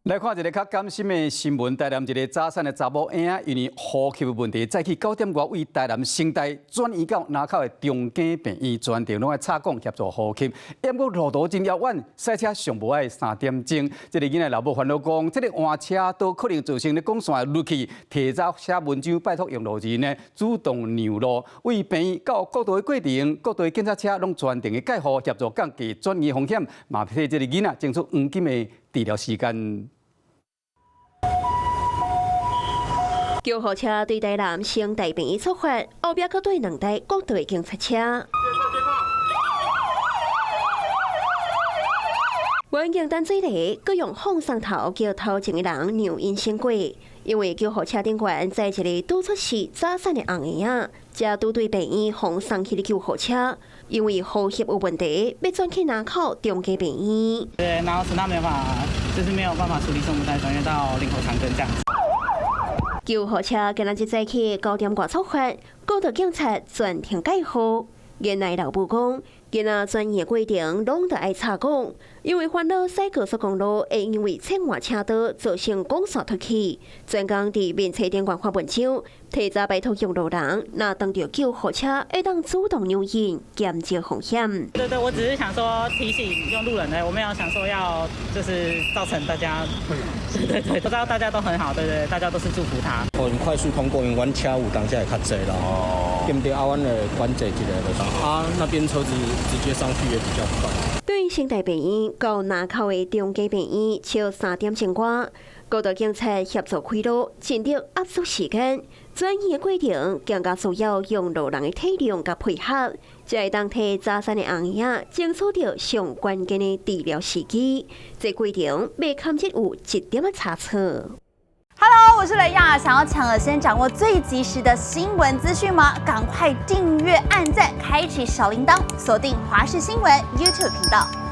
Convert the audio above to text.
來看一个較感心的新聞，台南一个早產的查某嬰仔，因為呼吸的問題，早起9點外對台南成大轉院到林口的長庚病院，全程攏愛插管協助呼吸。毋過路途真遙遠，駛車上無愛3點鐘。這个囡仔老母煩惱講，這个換車道可能造成咧管線落去，提早寫文章拜託用路人呢主動讓路。對病院到國道的過程，國道的警察車攏全程的蓋護協助降低轉院風險，嘛替這个囡仔爭取黃金的治療時間。救護車對台南成大病院出發，後壁閣綴兩台國道的警察車。遠景等水泥，閣用放送頭叫頭前的人讓𪜶先過，因為救護車頂懸載一个拄出世早產的紅嬰仔，才拄對病院予送去的救護車，因為呼吸有問題，欲轉去林口長庚病院。對，然後是那沒辦法，就是沒有辦法處理，送不再轉院到林口長庚這樣子。救護車今仔日早起9點外出發，國道警察全程蓋護。原來老母講，囡仔轉院的過程攏著愛插管，因為煩惱駛高速公路會因為切換車道造成管線脫去。專工佇面冊頂懸發文章，提早拜託用路人，若當著救護車會當主動讓𪜶，減少風險。對對，我只是想說提醒用路人的，我沒有想說要就是造成大家困擾。對對，不知道大家都很好，對對，大家都是祝福他。哦，快速通過，因為阮車有當時會較濟啦，對毋對？啊，阮會管制一下就是，啊，那邊車子直接上去也比較快。對成大病院到林口的長庚病院，超3點鐘外，國道警察協助開路，盡力壓縮時間。轉院的過程更加需要用路人的體諒佮配合，才會當替早產的紅嬰仔爭取著上關鍵的治療時機。這過程袂堪得有一點仔差錯。 Hello，我是雷亞，想要搶先掌握最及時的新聞資訊嗎？趕快訂閱、按讚、開啟小鈴鐺，鎖定華視新聞 YouTube 頻道。